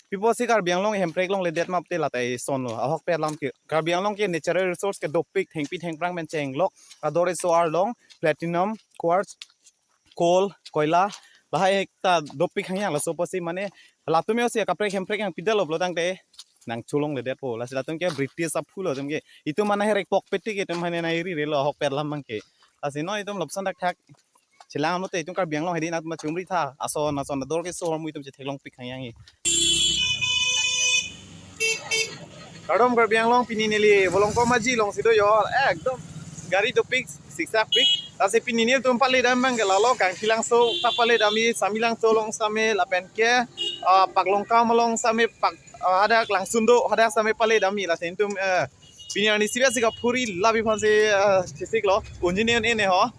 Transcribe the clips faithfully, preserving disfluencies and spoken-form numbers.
Pi apotsi Karbi Anglong hemprek longledet ma pute la ta ison lo. Ahokpet alam ke Karbi Anglong ke natural resource ke dopik, thengpi thengphrang pen chenglok. Ador eso arlong, platinum, quartz, coal, koila, lahai ta dopik hangyang. Laso apotsi mane latum yo si kaprek hemprek yang pidal lo tangte nangcholongledetpo. Lasi latum ke British aphu lo latum ke. Itum mane herek pok peti ke itum mane nai ri re lo ahokpet alam abang ke. Lasi non itum lapuson thakthak chelang mute itum Karbi Anglong hedi nat ma chumri tha. Ason ason ador keso ahormu itum chetheklongpik hangyang he. Kardom Karbi Anglong, pini neli Volongkom Aji alongsi do yo. Ekdom gari dopik, siksak pik. Lasi pini nelitum pale dam abang ke lalo Kangthilangso ta pale damji, Samelangso along same lapen ke ah, Paklongkam along same, pak ah, hadak Langsundo hadak same pale damji. Lasi itum eh, pini arni sibia si kaphuri labi aphansi eh, chesik lo. Unji ne un-e ne ho.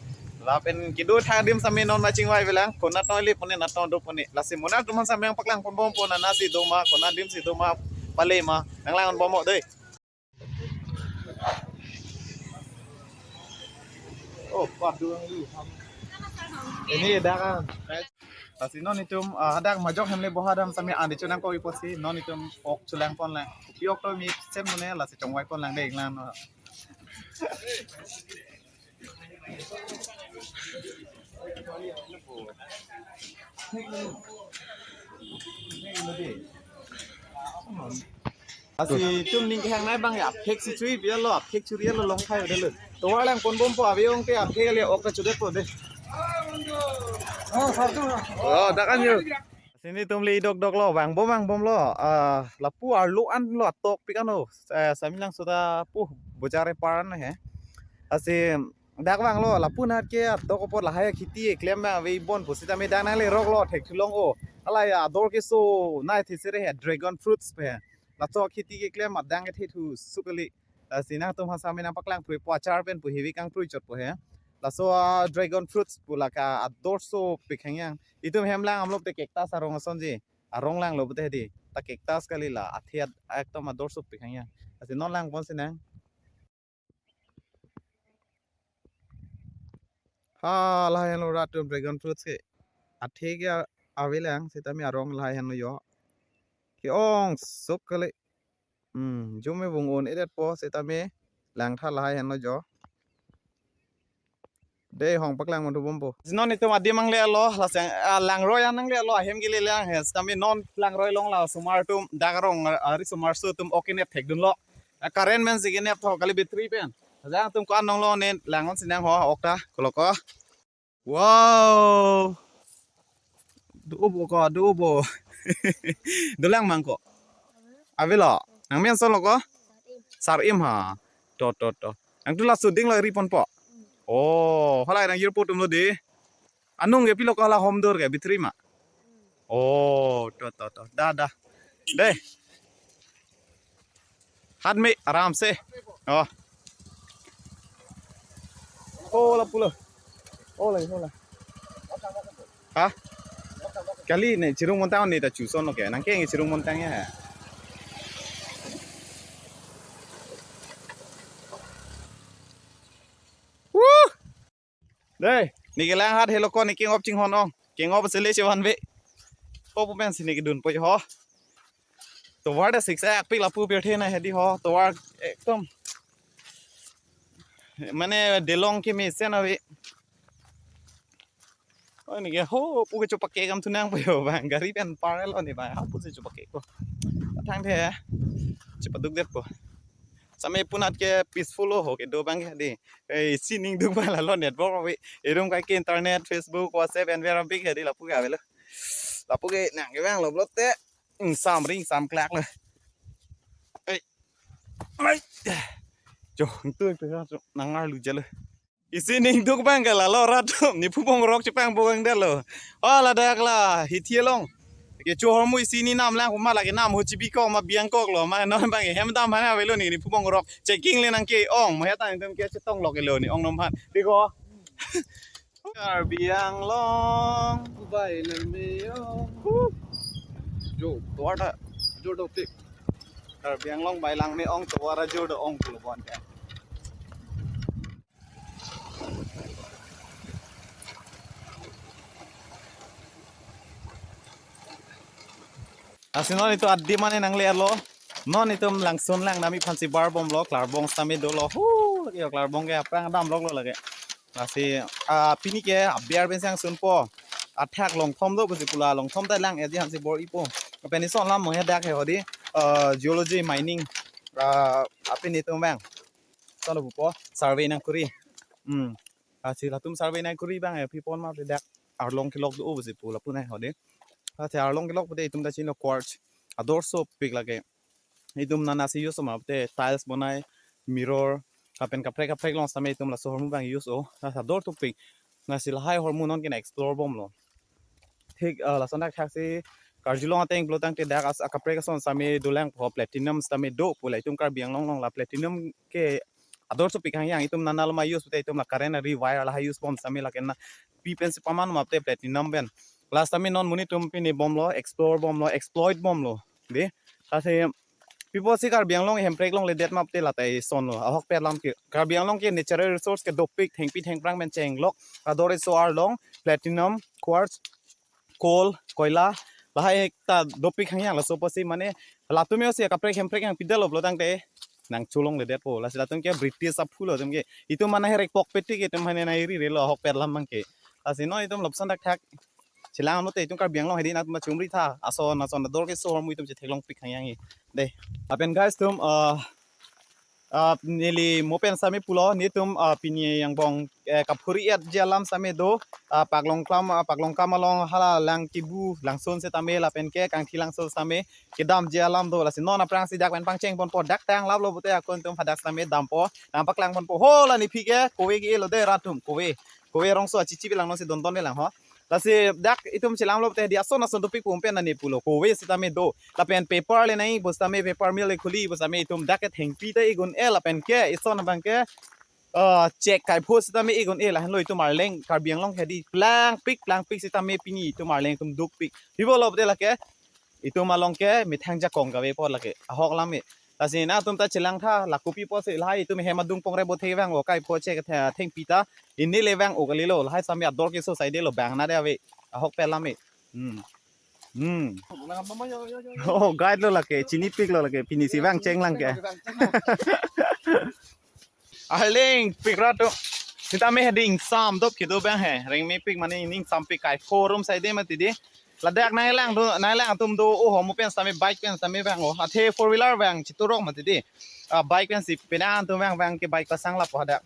Lapen kedo thang adim same non ma chingvai velang. Konat noi le pone nat noi do pone. Lasi monat atum aphan same nangpaklang ponbompo, nana si do ma, konat adim si do ma, pale ma, nanglang ponbompo dei. Oh, padu ang lu. Ini dah kan. Lasi non itum ah, hadak majok hem le boha dam same andi chonangkok pi apotsi non itum ok cholangponlang. Pi ok to mi sem mune lasi chongvaiponlang dei lang no. Lasi itum ning kehangnei abang ya, aphek si chui biya lo, aphek churi lo long khai udah lo. Tovar lang ponbompo, abi ong te aphek le ok ta chudetpo dei. Oh, satu. Oh, dak an yo. Lasi nelitum le dokdok lo, vangbom vangbom lo. Ah, lapu arlo an lo atok pik an lo. Eh, Samelangso ta pu bojar epar an he. Lasi dak vanglo, lapu nat ke atok apot lahai akheti keklem abang ave bon pusitame dak nanglerok lo thekthulong o. Alai ador keso nai thesere he dragon fruits pu he. Laso akheti keklem adang kethe thu sukali. Lasi nangtum aphan same nangpaklang pruipo, achar pen pu hevi kangprui chotpo he. Laso ah, dragon fruits pu lake ador sopik hangyang. Itum hem lang amlop te cactus arong asonji. Arong langlo pute hedi. Ta cactus kali la. Athe ad-, ekdom ador sopik hangyang. Lasi non langponsi nang. Ha, lahai henlo rat atum dragon fruits ke. Athe ke a-, avelang sitame arong lahai henlo yo. Ke-ong sok kali. Hmm, jume vung un-edetpo sitame langtha lahai henlo yo. Dei hong paklang montu bompo. Non itum adim nangle lo, lasi ah, langroi an nangle lo, ahem kele lang he. Sitame non langroi along la osomar atum dak arong ah, ari osomar aso atum ok kenep thekdunlo. Ah, current pen si kenep tho kali battery pen. Ajang atum ko-an nong lo ne lang-onsi nang ho ok ta koloko. Wow. Do bo ko, do bo. Dolang mang ko. Avelo. Nangmen ason lo ko? Sarim ha. To, to, to. Nangtum laso ding lo ri ponpo. Oh, halai nang yur po atum lo dei. Anung ke pilo ko hala hom dur ke battery ma. Oh, to, to, to. Da, da. Dei. Hat me aram se. Oh. Oh, lapu lo. Oh, la, oh, la. Ha? Kali ne chirung montang ne ta chuson lo ke. Nang ke chirung montang ya. Woo! Dei, ne kelang hat helo ko ne kengop chinghon ong. Kengop sele chevan ve. Ko pu pensi ne kedunpo ho. Tovar ta siksak pik lapu pirthe na hedi ho. Tovar ekdom. Mane delong kemesen ave. Oh, ne ke ho pu ke chopake kam thu nangpo yo bang. Gari pen parallel lo ne bang. Ha pu si chopake ko. Thangthe. Chepadukdetpo. Same punat ke peaceful lo ho kedo abang ke dei. Eh, isi ning duk abang lalo network ave. Erum kai ke internet, Facebook, WhatsApp, enver abik he dei lapu ke avelo. Lapu ke nang ke vanglo pulote. Ingsam ring sam klak lo. Eh. Ai. Jo, tu pe jo nangar lu jalo. Isi ning duk abang ke lalo rat atum nephu bongrok chepangpo kangdetlo. Oh, ladak la hithi along. Kecho ahormu isi ne namlang pu ma lake nam ho chibi kok ma biang kok lo ma non abang hem dam aphan avelo ne nephu bongrok. Checking le nang ke-ong ma heta itum ke chetong lok lo ne ong nom aphan. Dei ko. Karbi Anglong. Bailang me-ong. Huh. Jo, tovar ta. Jo dopik. Karbi Anglong bailang me-ong tovar ta jo do-ong pulo bon ke. Lasi non itum adim mane nanglerlo. Non itum langsun lang nami aphansi barbomlo, klarbong sitame dolo. Hu, lake klarbong ke aphrang damloklo lake. Lasi, ah, pini ke aber pensi langsunpo. Athak longthom do pusi pu la longthom ta lang-etji aphansi bor-ipo. Lapen ison alam mo he dak he hodi, ah, geology mining, ah, apini itum abang. Solo pupo, survey nangkuri. Hmm. Lasi latum survey nangkuri abang, eh, pipon ma dak arlong kelok do pusi pu lapu nang hodi. Lasi arlong kelok pute itum ta chinilo quartz. Ador sopik lake. Itum nana si use ma pute tiles bonai, mirror, lapen kaprek kaprek along sitame itum laso ahormu abang use-o. Lasi ador topik. Lasi lahai ahormu non ke nang explore bomlo. Thik, ah, lason dak thaksi karjulong ateng pulo tangte dak as akaprek ason sitame dolang po, platinum sitame do pu la itum Karbi Anglong along la platinum ke ador sopik hangyang, itum nana loma use pute itum la current ari wire lahai use bom sitame lake na pi pensi paman ma pute platinum pen. Lasi sitame non monit atum pini bomlo, explore bomlo, exploit bomlo. Dei, lasi pi apotsi Karbi Anglong Hemprek along ledet ma pute la ta isonlo. Ahokpet alam ke Karbi Anglong ke natural resource ke dopik, thengpi thengphrang pen chenglok. Ador iso arlong, platinum, quartz, coal, koila, lahai ta dopik hangyang, laso apotsi mane latum yo si kaprek hemprek yang pidal pulo tangte nangcholong ledetpo. Lasi latum ke British aphulo latum ke. Itum mane herek pok peti ke itum mane nang iri relo ahokpet alam abang ke. Lasi non itum lapuson dak thak chelang anu te itum Karbi Anglong hedi nangtum chumri tha. Ason ason ador keso ahormu itum chetheklongpik hangyang he. Dei. Lapen guys atum, ah, ah, neli mo pen sitame pulo, netum, ah, pini angbong, eh, kaphuri-etji alam sitame do, ah, Paklongklam, ah, Paklongkam along hala lang kibu langsun sitame lapen ke kangthi langsun sitame kedamji alam do. Lasi non aphrangsi dak pen pangcheng ponpo, dak tang laplo pute akun atum hadak sitame dampo, nangpaklang ponpo. Ho la nephi ke kove ke-elo dei rat atum, kove. Kove rongso achichi bilang non si dondon bilang ho. Lasi dak itum chelanglo pute hedi ason ason dopik pum pen nani pulo. Kove sitame do. Lapen paper le nai bo sitame, paper mill le khuli bo sitame itum dak ke thengpi ta igun-e lapen ke ison abang ke, ah, chek kaipho sitame igun-e, lahenlo itum Arleng Karbi Anglong hedi plangpik plangpik sitame pini itum Arleng atum dukpik. Pi apotlo pute lake itum along ke methang jakong kave apot lake. Ahok alam he. Lasi nangtum ta chelang tha, la kopi apotsi lahai itum hem adung pongre bo the vang-o kaipho chek the thengpi ta. Ini le vang-o kalilo, lahai sitame ador keso saide lo bang na de ave. Ahokpet alam he. Hmm. Hmm. Oh, guide lo lake, chinipiklo lake, pini si vangcheng lang ke. Arleng pik rat atum. Sitame hedi ingsam dop kedo abang he. Rengmepik mane ining sampik kaipho rum saide mati dei. Ladak nanglang do, nanglang atum do, oh, mo pen sitame bike pen sitame vang-o. Athe four wheeler vang chiturok mati dei. Ah, bike pensi penang atum vang vang ke bike pasang lapu hadak.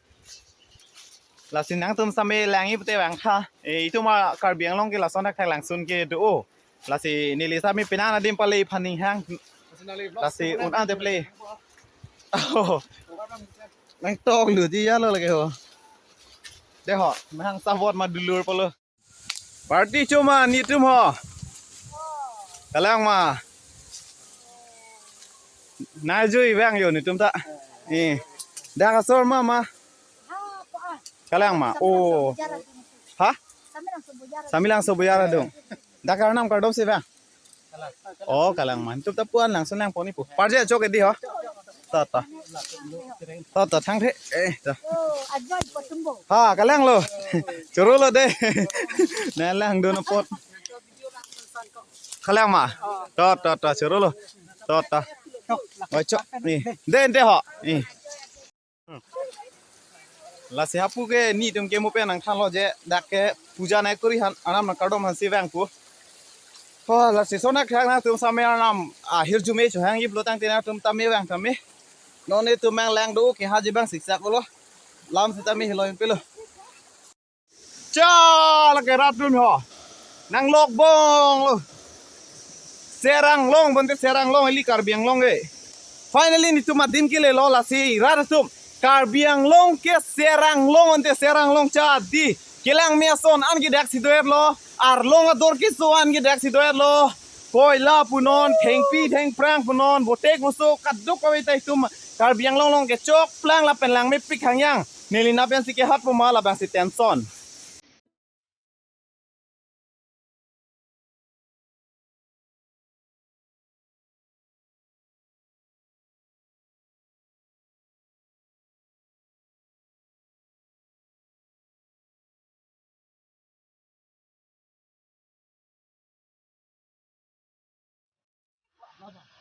Lasi nangtum sitame lang-i pute vang tha. Eh, itum a Karbi Anglong ke lason dak thak langsun ke do-o. Lasi neli sitame penang adim pale phaning hang. Lasi un-an te pale. Oh. Nangtoklu di ya lo lake ho. Dei ho, nang sabot ma dulur polo. Party choma netum ho. Kalang ma. Nai jui vang yo netum ta. Eh. Dak asor ma ma. Kalang ma. Oh. Ha? Samilang Sobujara dong. Dak arnam kardom si vang. Oh, kalang ma. Netum ta puan langsun lang pon-ipo. Parje chok edi ho. Ta ta. Ta ta thang the. Eh, ta. Oh, ajoy patumbo. Ha, kalanglo. Chorolo dei. Nanglang dun apot. Kalang ma. Ta ta ta chorolo. Ta ta. Oi chok. Ni. Dei dei ho. Ni. Lasi hapu ke netum ke mo pen nangthanlo je dak ke puja nangkuri aphan arnam nangkardom aphansi vangpo. Ho lasi sonak khak nangtum sitame arnam ahirjume chohang-i pulo tangte nangtum tame vang tame. Non netum mang lang do ke haji bang siksak lo. Lam sitame helo impelo. Cha lake rat atum ho. Nanglok bom lo. Seranglong bonte Seranglong ili Karbi Anglong ke. Finally netum adim kelelo lasi rat atum. Karbi Anglong ke Seranglong bonte Seranglong cha di. Kelang me ason an ke dak si do-etlo. Arlong ador keso an ke dak si do-etlo. Koila punon, thengpi thengphrang punon, botek boso kadokave ta itum Karbi Anglong along ke chokplang lapen langmepik hangyang. Neli na pensi kehat puma labangsi tension.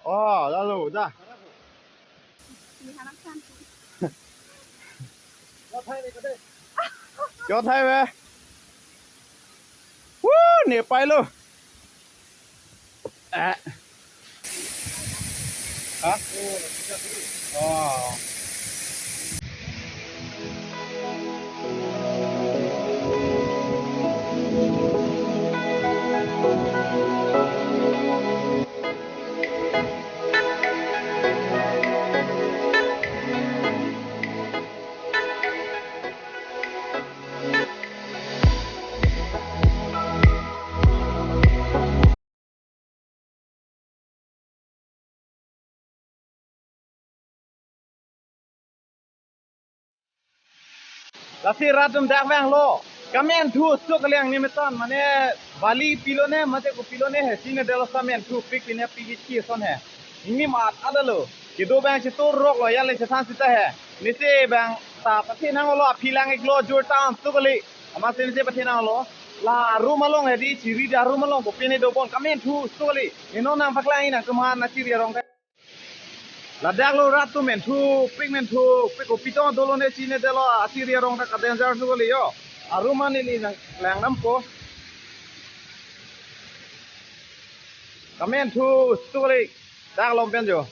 Oh, lalu dah. Kyo thai ve. Woo, ne pai lo. Eh. Ha? Oh. Lasi rat atum dak vanglo. Kamenthu suk kali angni meton, mane bali pilone, mate kopilone he, chinine detlo, kamenthu pik pine pik ki son he. Ingni mat adalo. Kedo abang chetur roklo, yale chethan sita he. Nisi abang ta pathe nanglo, aphi lang-iklo, jur tam suk kali. Amatsi nisi pathe nanglo. La room along hedi, chiri da room along kopine dobom, kamenthu suk kali. Ino nangpaklang inang keman na chiri arong. Ladak lo rat atum menthu pik, menthu pik, kopi tong dolone chinine detlo, achiri arong ta ka danger suk kali yo. Arum ani li nang lang nampo. Kamenthu suk kali dak along pen jo.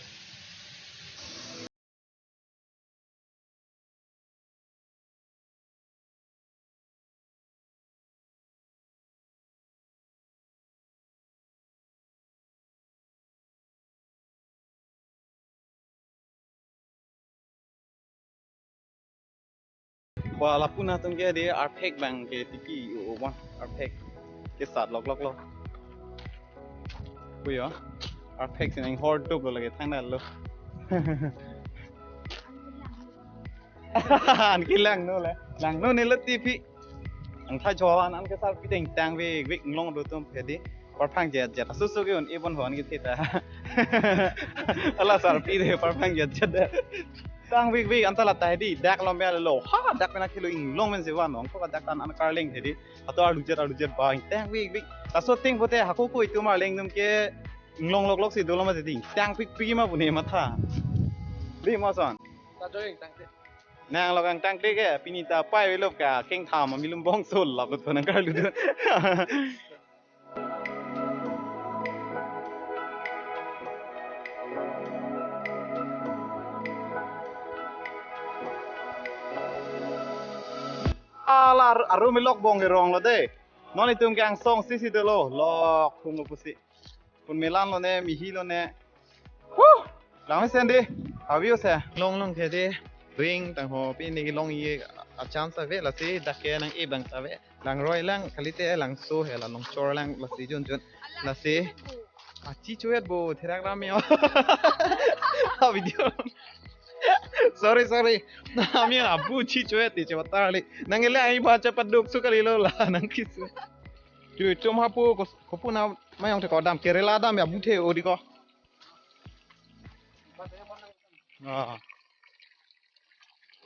Ba lapu atum ke di arphek abang ke tiki u-, u-, arphek ke sat lok lok lo. Kuyo, arphek si nang hor dup lo lake thang dal lo. An ke langno le. Langno ne lo T V. Ang tha johan an ke sarpi deng tang vik vik inglong do atum hedi. Parphang jet jet. Asu su ke un-e pon hon ke thita. Ala sarpi de parphang jet jet de. Tang vik vik anta la ta hedi. Dak lo me lo. Ha, dak pena kilo inglong men si van ong. Ko dak tan an karleng hedi. Ato arlu jet arlu jet bang. Tang vik vik. Laso ting pote hako ko itum arleng atum ke inglong lok lok si dolo ma si ding. Tang pik pik ma pu ne matha. Di ma son. Ta doing tang pik. Nang lo kangtang tik ke, pini ta pai velop ka, kengtham amilum bong sol lap lo to nang karlu do. Ala ar-, arum ilok bong ke rong lo de. Non itum ke angsong si si dolo, lok thum lo pusi. Pun melan lone, mihi lone. Huh! Lang mesen di. Avi ose. Long long ke di. Ring tang ho pini kelong ye a chance ave lasi dak ke nang-e abang ta ave. Langroi lang kalite langso he la longchor lang lasi jun jun. Lasi. Achi chuet bo therak ram yo. A video. Sorry, sorry. Ami abu chi chuet ti chepatar li. Nang ele ai ba chepaduk su kali lo la nang kisu. Chu chom hapu ko, kopu na mayong te ko dam kerela dam ya buthe odi ko. Ah.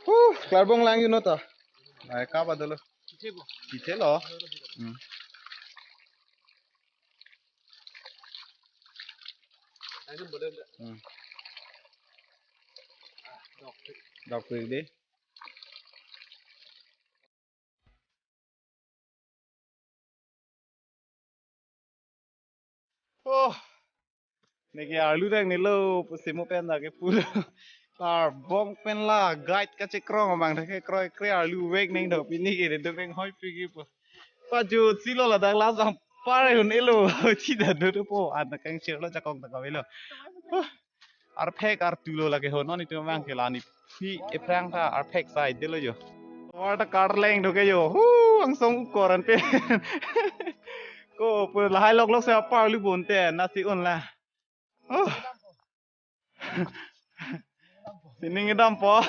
Huh, klarbong lang yun ta. Ai ka ba dolo. Kiche lo. Hmm. Hmm. Dok de. Oh, neke arlu dak nilo pusi mo pen dak ke pulo. Karbong pen la guide kachekrong abang dak ke kroi kre arlu vek neng do pini ke duk neng hoi pigi po. Pajut si lo ladak la jang pare un-elo. Chi da do do po an kangchir lo jakong ta kavelo. Huh. Arphek artu lo lake ho non itum abang ke la ni phi ephrang ta arphek sai delo yo. War ta karleng do ke yo. Hu angsong ukor an pe. Ko pu lahai lok lok se apar lu bon te na si un la. Oh. Sining dampo.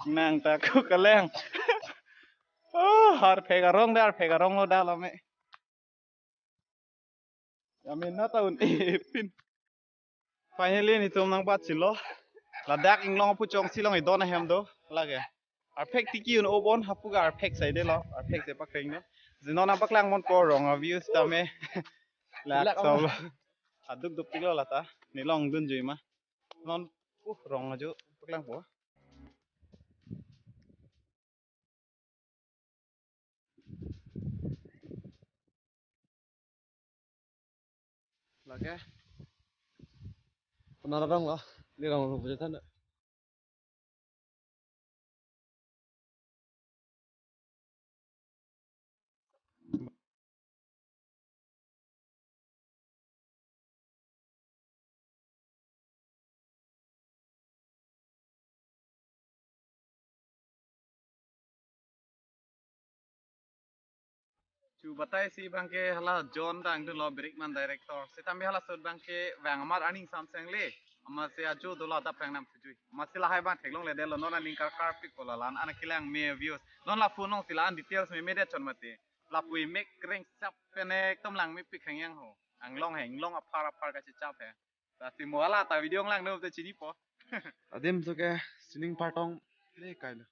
Nang ta ku kaleng. Oh, arphek arong da, arphek arong lo da lo me. Amin na ta un-e pin. Finally, netum nangbat chilo. Ladak inglong apu chong silong idon ahem do. Lake. Arphek tiki un-o bon hapu ke arphek sai delo. Arphek sai pakreng do. Jino nangpaklang mon ko rong a views tame. Lak Lak solo. Aduk duk tiklo lata. Neli longdun jui ma. Non uh rong ajo paklangpo. Lake. Pernah rong lo. Neli rong lo punya tanda. Chu batai si abangke hala John dang dunlo, Brickman director. Sitame halaso abangke vang amar aning samseng le. Amatsi ajo dolo adap phrang nam sujui. Amatsi lahai abang theklongledetlo, non aning karkar pikpo la lan an kelang me views. Non la phone along si la an details me medet chot mati. Lapu imek reng sap penek tom lang mepik hangyang ho. Anglong he, inglong aphar aphar kachichap he. Lasi mo hala ta video nglangdun te chinipo. Adim so ke sining partong le kailo.